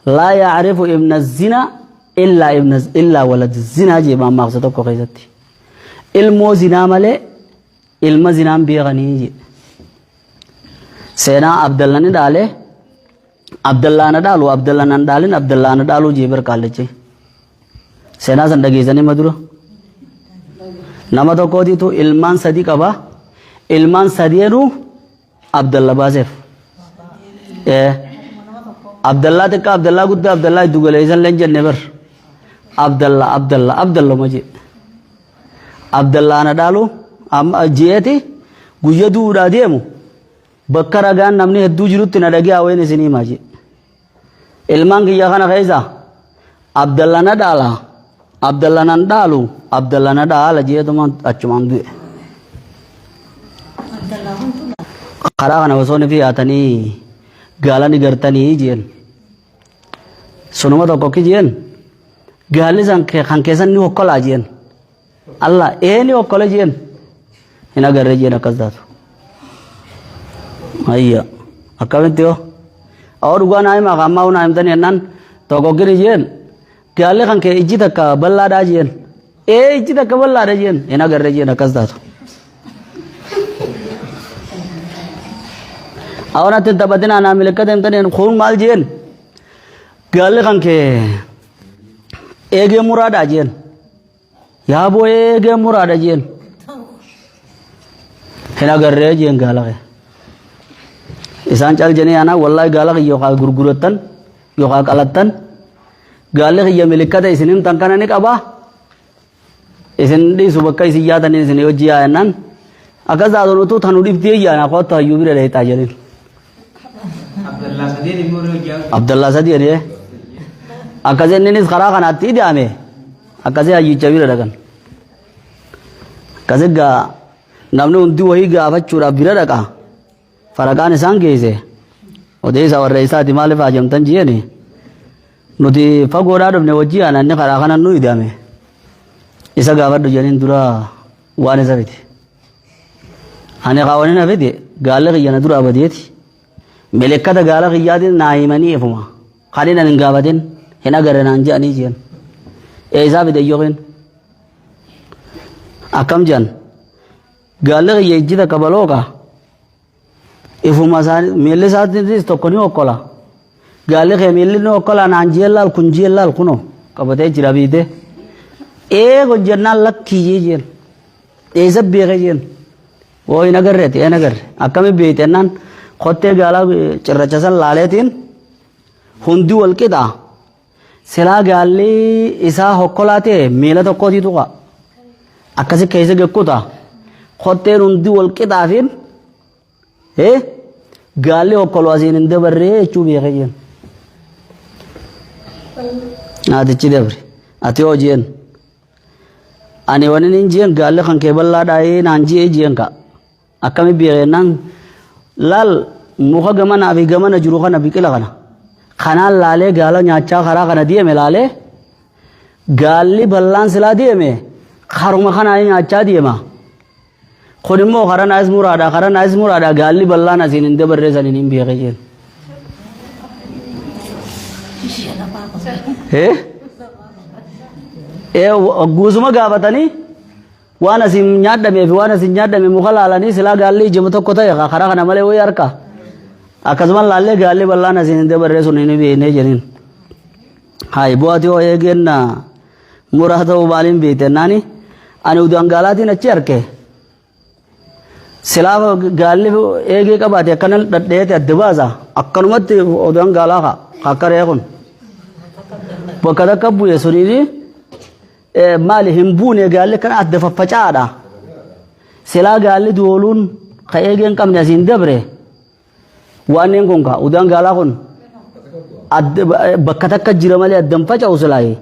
Laa ya'rifu ibna zina illaa ibna illaa walad zinaa jee mammaaksa tokko keessatti. Ilmoo zinaa malee ilma zinaan beekanii jee. Seenaa Abdalla ni dhaale Abdallaa na dhaalu Abdalla nan dhaalin Abdallaa na dhaaluu jee bar qaallichi. Seenaa san dhageessanii ma dura? Nama tokkootitu ilmaan sadi qaba. Ilmaan sadeenu Abdalla baaseef. Ee. Abdallaa xiqqaa Abdallaa guddaa Abdallaa giddu galeessa illee hin jenne bar. Abdalla Abdalla Abdalluma jee. Abdallaa na dhaalu amma jeeti guyya du'uudhaa deemu bakka ragaan namni hedduu jirutti na dhagi'aa wayin isin himaa jee. Ilmaan kiyya kana keessa Abdalla na dhaala, Abdalla nan dhaalu, Abdalla na dhaala jeetuma achumaan du'e. Karaa kana osoo ni yaatanii gaala ni gartanii jeen. Sunuma tokko ki jeen gaalli san kan keessan ni hokkolaa jeen. Allah ee ni hokkole jeen. Hin agarree jeen akkas taatu. Ayya akkamitti yoo awwa dhugaa naa himaa ammaa naa himtanii jennaan tokko gini jeen gaalli kan kee ijji takka bal'aadhaa jeen ee ijji takka bal'aadha jeen hin agarree jeen akkas taatu. Awwa natti hin taphatinaa naa milikkata himtanii kun maal jeen gaalli kan kee eegee muraadhaa jeen. Yaaboo eegee muraadha jeen. Hin agarree jeen gaala kee. Isaan cal jenee anaa wallaahi gaala kiyya yookaan gurgurattan yookaan qalattan gaalli kiyya milikkata isin himtan kana ni qabaa. Isin dhiisu bakka isin yaatanii isin hojii yaa'ennaan akkas taatuun utuu tanu dhibdee yaana kottu hayyuu bira dheeyxaa jedhin. Abdallaa sadeen immoo ni hojjaa. Abdallaa sadii jedhee akkasii inninis karaa kanaatti ida'ame akkasii hayyicha bira dhaqan. Akkasii gaa namni hundi wayii gaafachuudhaaf bira dhaqa. Faraqaan isaan geesse odeessa warra isaati maaliif haajamtan jeeni nuti fagoodhaa dhufne wajjii ana inni karaa kanan nu ida'ame. Isa gaafadhu jedhaniin dura waan isa fide. Ani kaawwanin na fide gaalli kiyya na duraa badeeti. Milikkata gaala kiyyaatiin naa himanii ifuma. Kan inni hin gaafatin hin agarre naan je'anii jeen. Eessaa fide yookiin akkam je'an gaalli kiyya ijji takka balooqa. Ifuma isaanii miilli isaatiinis tokko ni okkola. Gaalli kee miilli ni okkola naan jeen laal kun jeen laal kunoo qabatee jira biitee. Ee kun jennaan lakkii jee jeen. Eessa beekee jeen. Hoo hin agarreeti hin agarre. Akkami beekte jennaan kottee gaalaa cirracha san laaleetiin hundi wal qixa. Silaa gaalli isaa hokkolaa ta'e miila tokkootii tuqa. Akkasi keessa gekkuta. Kotteen hundi wal qixaafiin gaalli hokkolu asiin hin dabarree jechuu beekee jeen. Haatichi dabre. Ati hoo jeen. Ani wani hin jeen gaalli kan kee bal'aa dhaayee naan jee jeen ka. Akkami beeka jennaan laal muka gamanaa fi gamana jiru kana biqila kana. Kanaan laalee gaala nyaachaa karaa kana deeme laalee gaalli bal'aan silaa deeme karuma kanaa nyaachaa deema. Kun immoo karaa naas muraadha karaa naas muraadha gaalli bal'aan asiin hin dabarree saniin hin beeke jeen. Eh? Eh guusuma gaafatanii waan asiin nyaadhamee fi waan asiin nyaadhame muka laalanii silaa gaalli ijuma tokko ta'e karaa kana malee wayii harka. Akkasuma laallee gaalli bal'aan asiin hin dabarree sun hin beeknee jedheen. Hayi bu'aati hoo eegeen muraa ta'uu maaliin beekte naani ani udaan gaalaatiin achi arke. Silaa gaalli eegee qabaate akkana dhadheete adda baasa akkanumatti odaan gaalaa kaa akka re'ee kun. Bakka takka bu'e suniini maali hin buune gaalli kana adda faffaca'aadha. Silaa gaalli dooluun ka eegee hin qabne asiin dabre Waanneen kun kaa udaan gaalaa kun bakka takka jira malee addan faca'u silaayi.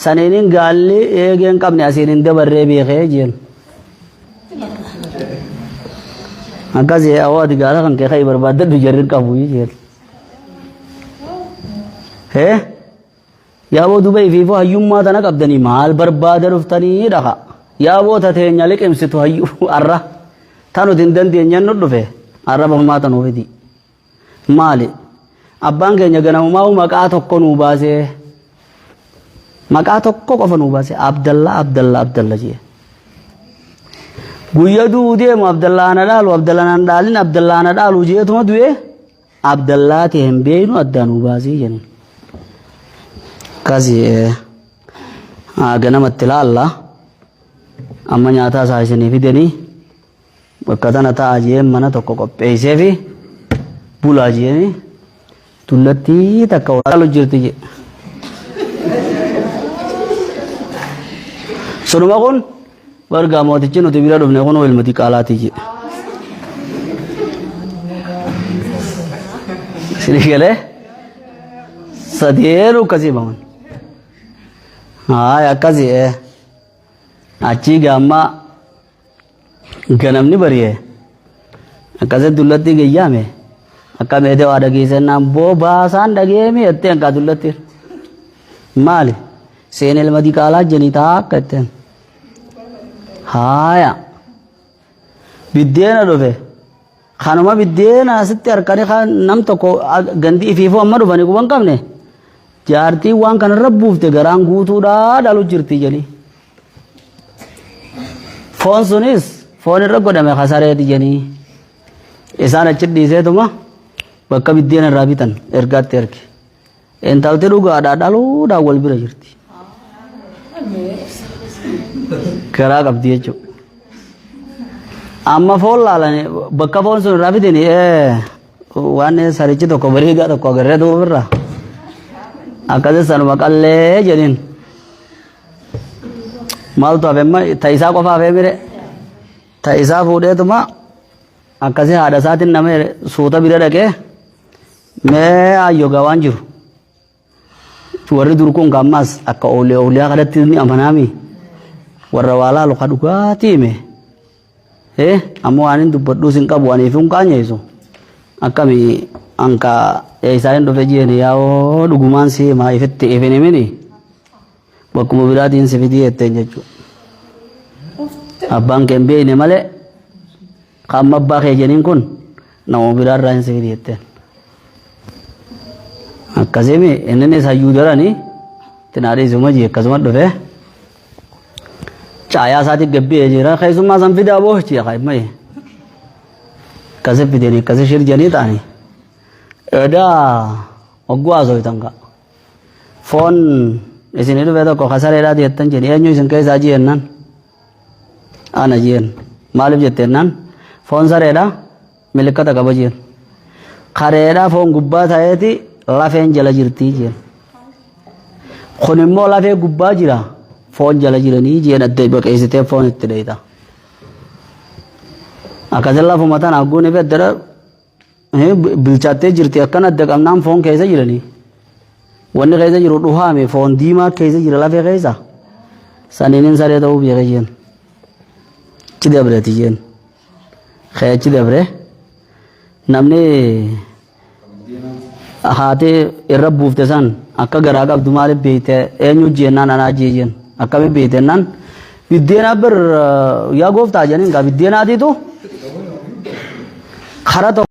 Saniinin gaalli eegee hin qabne asiin hin dabarree beekee jeen. Akkasii awwa ati gaala kan kee ka'i barbaaddadhu jarri hin qabu jeen. Hee? Yaaboo duba ifiifuu hayyummaa tana qabdanii maal barbaada dhuftanii dhaqa. Yaaboo ta teenya liqimsitu hayyuu arra. Ta nuti hin dandeenyeen nu dhufe arra furmaata nuu fidi. Maali? Abbaan keenya ganamumaa maqaa tokko nuu baasee maqaa tokko qofa nuu baase Abdallaa Abdallaa Abdalla jee. Guyya du'uu deemu Abdallaa ana dhaalu Abdalla nan dhaalin Abdallaa ana dhaalu jeetuma du'e Abdallaa ta'e hin beeknu addaan nuu baasii jenna. Akkasii ganamatti laalla amma nyaataa isaa isinii fidanii bakka tana ta'a jeen mana tokko qopheessee fi bulaa jeeni tullattii takka walaalu jirti jee. Sunuma kun bargaa mootichi nuti bira dhufne kun ilma diqaalaati jee. Isinii galee sadeenu akkasii himaman. Haaya akkasii achii gaammaa Ganamni bari'e akkasitti dullattii gayyaame akka meetee waa dhageessannaan boo baasaan dhageemi jettee hanqaa dullattiin. Maali? Seen ilma diqaalaa janii taa akka jetteen. Haaya. Biddeena dhufe. Kanuma biddeena asitti harkanii kan nam tokko gandi ifiifuu amma dhufanii quban qabne jaartiin waan kanarra buufte garaan guutuudhaa dhalu jirti jedhanii. Foon sunis foon irra godhame kasareeti jedhanii isaan achi dhiiseetuma bakka biddeena irraa bitan ergaatti erge. Intalti dhugaadhaa dhaluudhaan wal bira jirti. Garaa qabdi jechuudha. Amma foon laalanii bakka foon sun irraa fidanii waan sarichi tokko bareedaa tokko agarree duuba irraa akkasii sanuma qallee jedhin. Maaltu hafe amma ta'isaa qofa hafee mire ta'isaa fuudheetuma akkasii haadha isaatiin nama suuta bira dhaqee mee ayyo gaa waan jiru warri dur kun ammas akka oollee oollee kanatti ni amanaami warra waa laalu ka dhugaatii hime amma waan hin dubbadhuus hin qabu aniif hin qaanyeessu akkami anka eessaa hin dhufe jeeni yaa'oo dhugumaan si himaa ifitti ifin himini bakkuma biraatiin si fidii jetteen jechuudha. Abbaan kee hin beekne malee Ka amma abbaa kee jeniin kun nama biraa irraa hin siini jetteen. Akkasimi inninis hayyuu darani tinaa dhiisuma jee akkasuma dhufe. Caayaa isaati gabbee jira keessummaa san fidaa boochi yaa imma. Akkasi fidanii akkasi shir janii ta'anii. Edaa ogguu haasoftan kaa. Foon isinii dhufe tokko kasareedhaati jettan jedhi eenyu isin keessaa jeennan. Ana jeen maaliif jette jennaan foon sareedha milikkata qaba jeen. Kareedha foon gubbaa ta'eeti lafeen jala jirtii jeen. Kun immoo lafee gubbaa jira foon jala jiranii jeen adda baqeessitee foon itti dheeyta. Akkasii lafuma tana agguun ife addara bilchaattee jirti akkana adda qabnaan foon keessa jiranii. Wanni keessa jiru dhuhaame foon diimaa keessa jira lafee keessa. Saniinin saree ta'uu beekee jeen. Achi dabreeti jeen. Kee achi dabre. Namni haati irra buufte san akka garaa qabdu maaliif beekte eenyu jennaan anaa jee jeen. Akkamitti beekte jennaan biddeena bir yaa gooftaa jedhaniin gaa biddeenaatiitu kara tokko.